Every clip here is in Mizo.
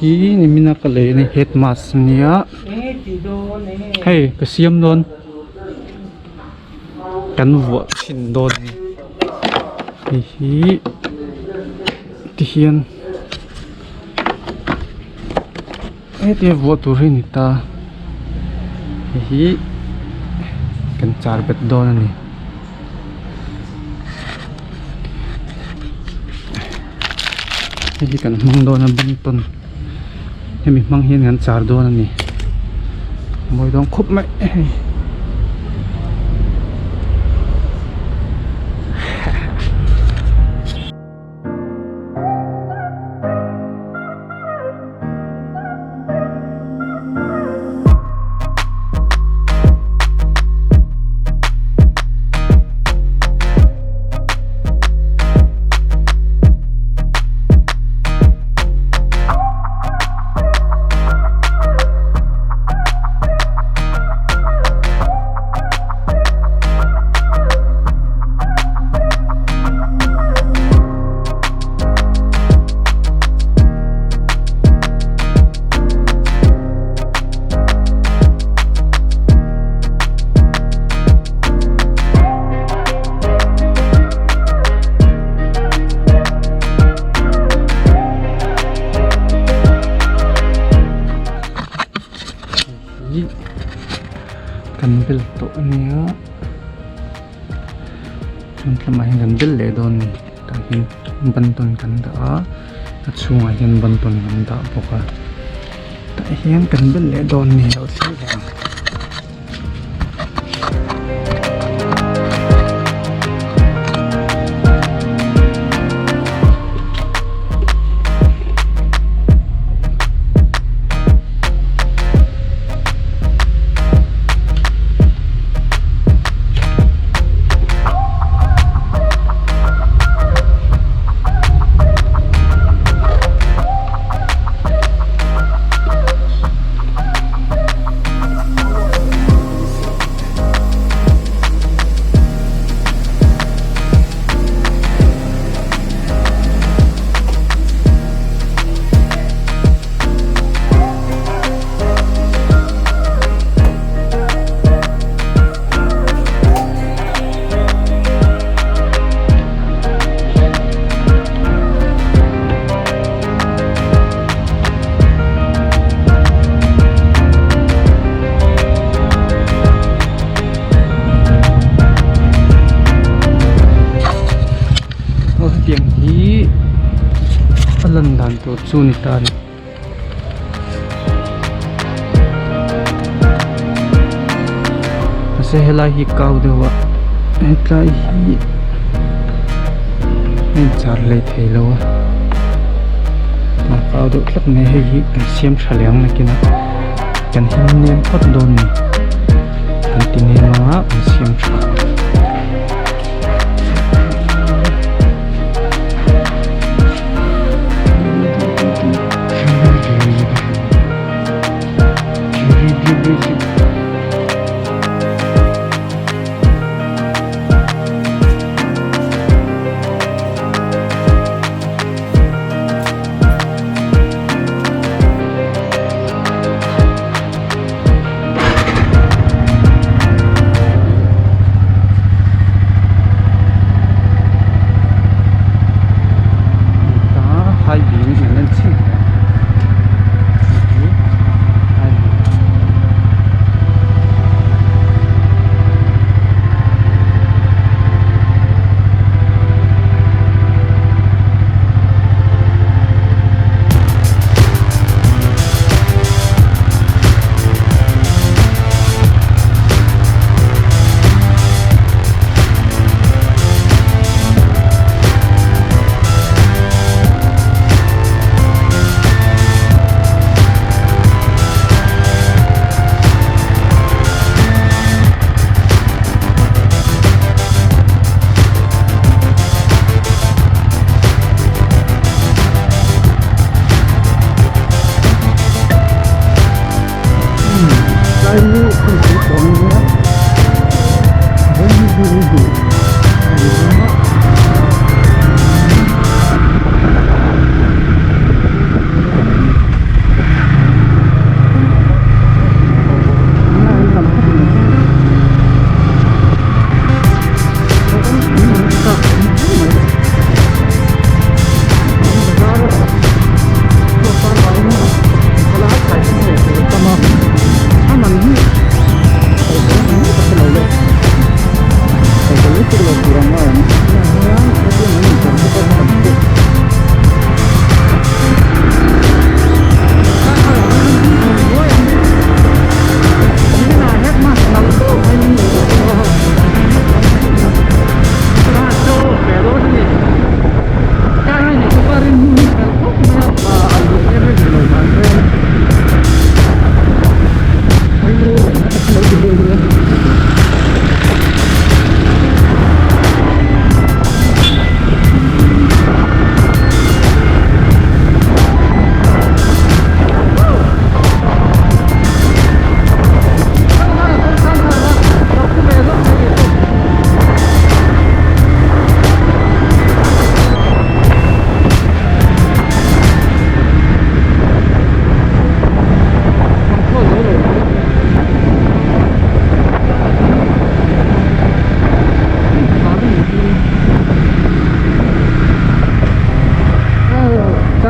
hi nimina ka lei a ni head mask ania hei ka siam dawn kan vuah chhin dawn a ni hei hi tihian hetia vuah tur hi a ni ta hei hi kan char bet dawn a ni. Hei hi kan hmang dawn a bantawn hemi hmang hian kan char dawn a ni mawi dawn khawp mai hei. Hi kan bel tawh a nia chuan tlem ah hian kan bel leh dawn a ni tah hian bantawn kan dah a a chhungah hian bantawn kan dah bawk a tah hian kan bel leh dawn a ni lo thlir leh ang. Aw hetiang hi a lan dan tur chu a ni ta a ni. Mahse helai hi kau deuh a hetlai hi a inchar leh thei lo a a kau deuh tlat mai a hei hi kan siam tha leh ang nakinah kan him nem phawt dawn a ni kan ti nem anga kan siam tha ang.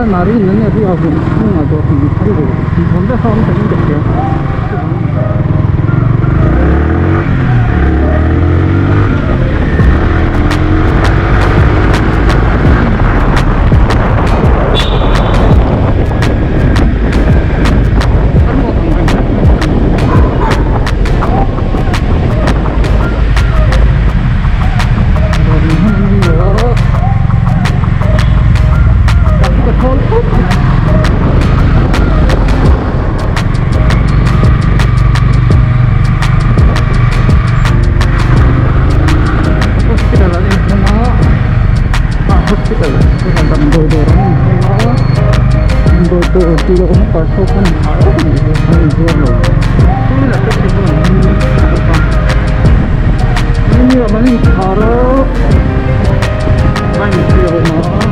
Chanmari in an area vun chhungah dawr hmun phal lo tih thawm vek a awm tawhin ka hria. Hospital an inhawng a ah hospital damdawi dawr an inhawng a damdawi dawr tih loh awm par ho khan an har vek a nih hi an inzuar lo two wheeler te pawh an bawk a mini an inkhar a bike te a awm a.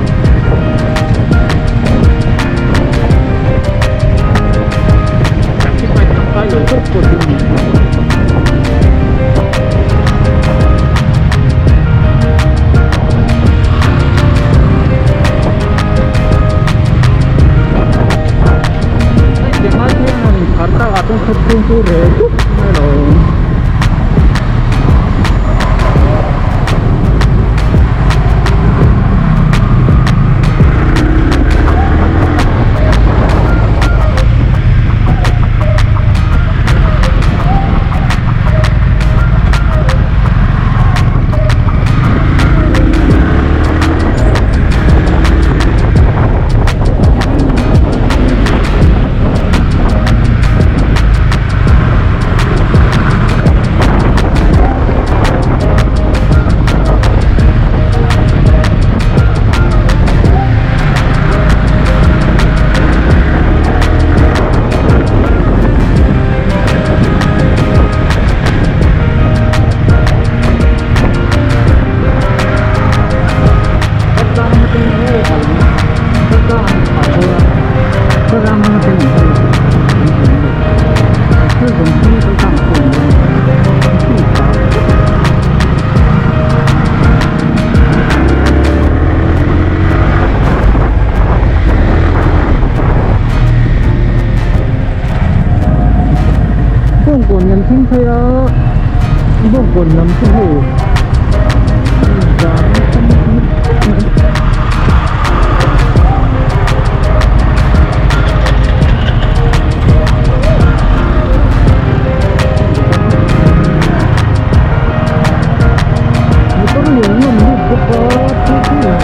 Bawngkawn kan thleng phei a Bawngkawn lam chu hei zan Motor lian an rawn lut bawk a thil thil lah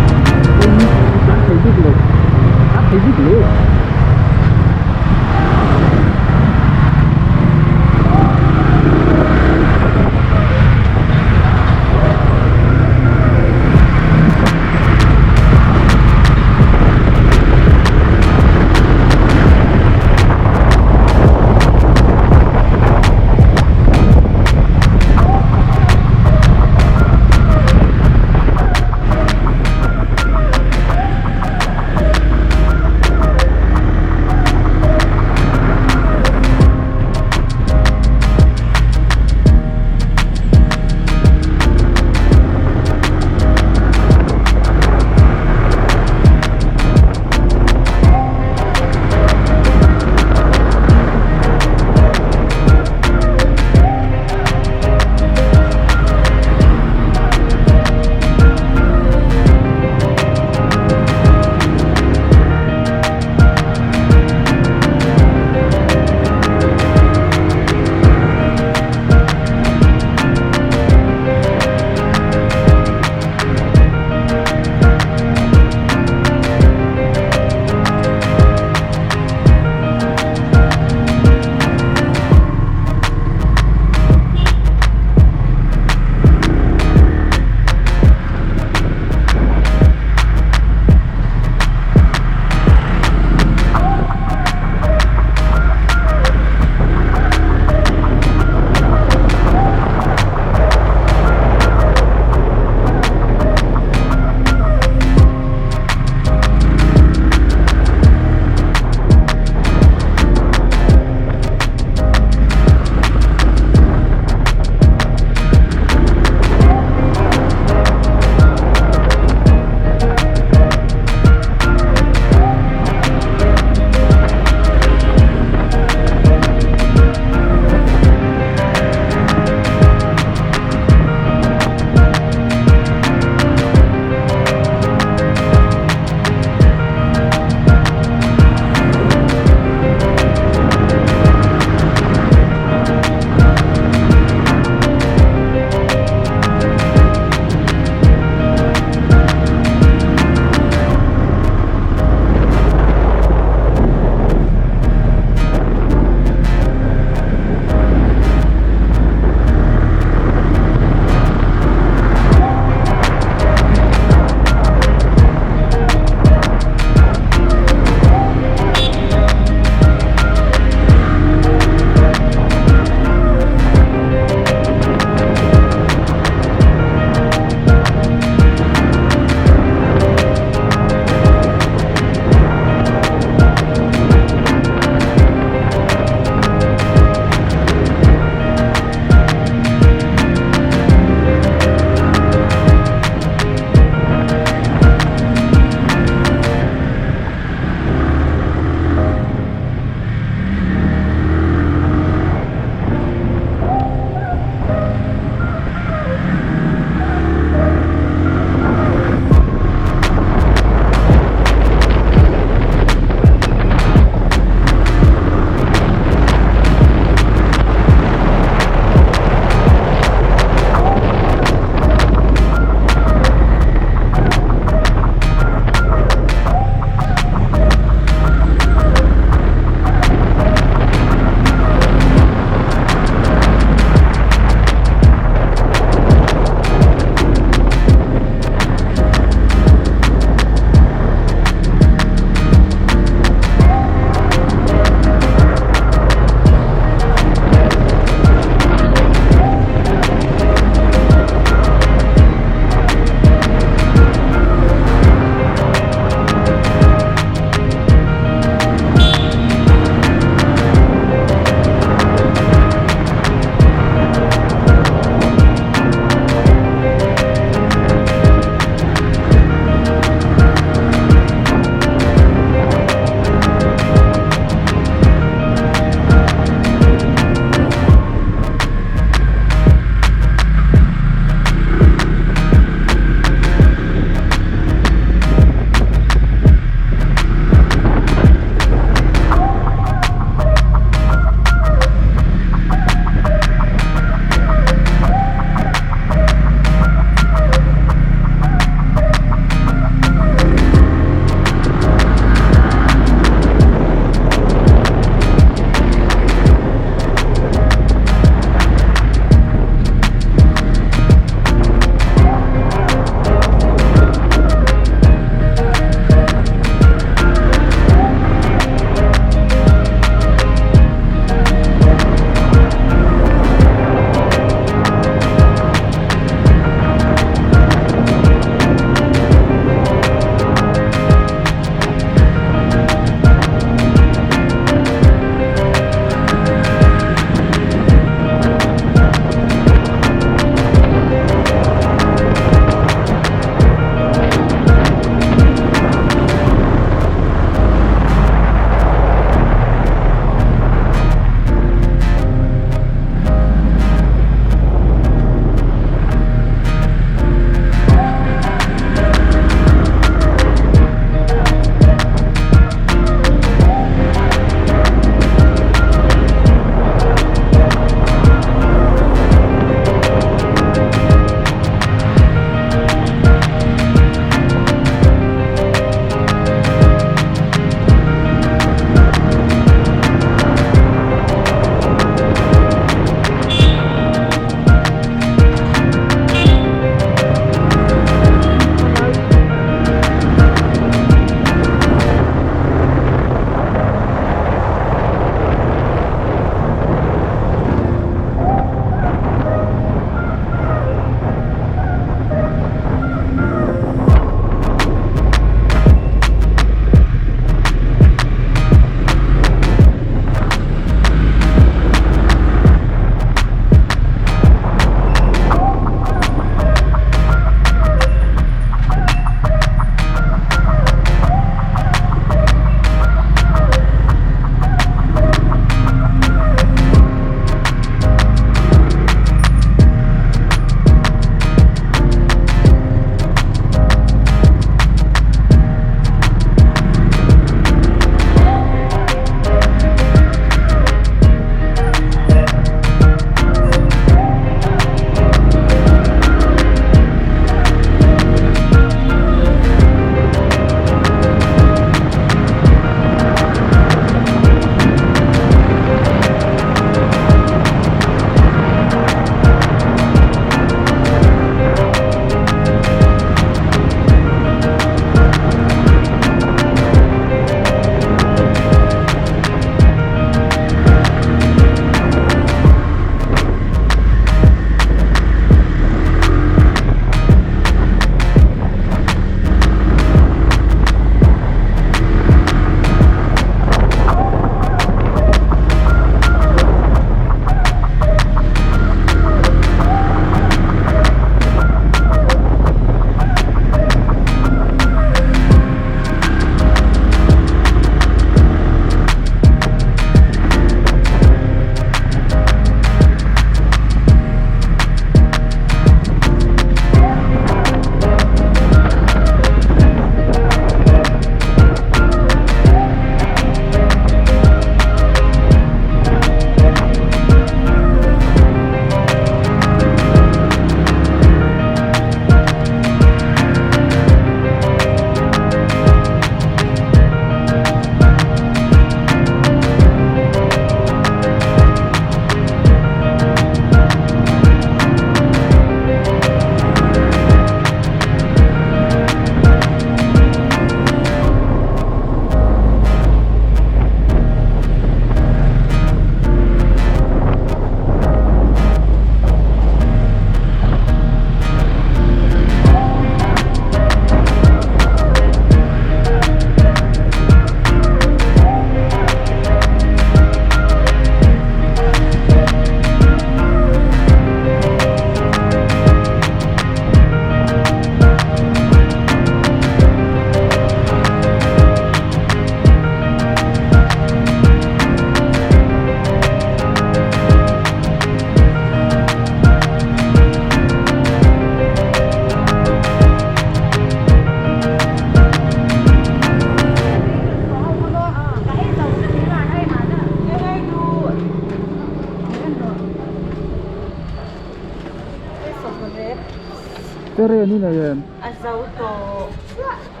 Feren i nei em? A zo tawh chiah.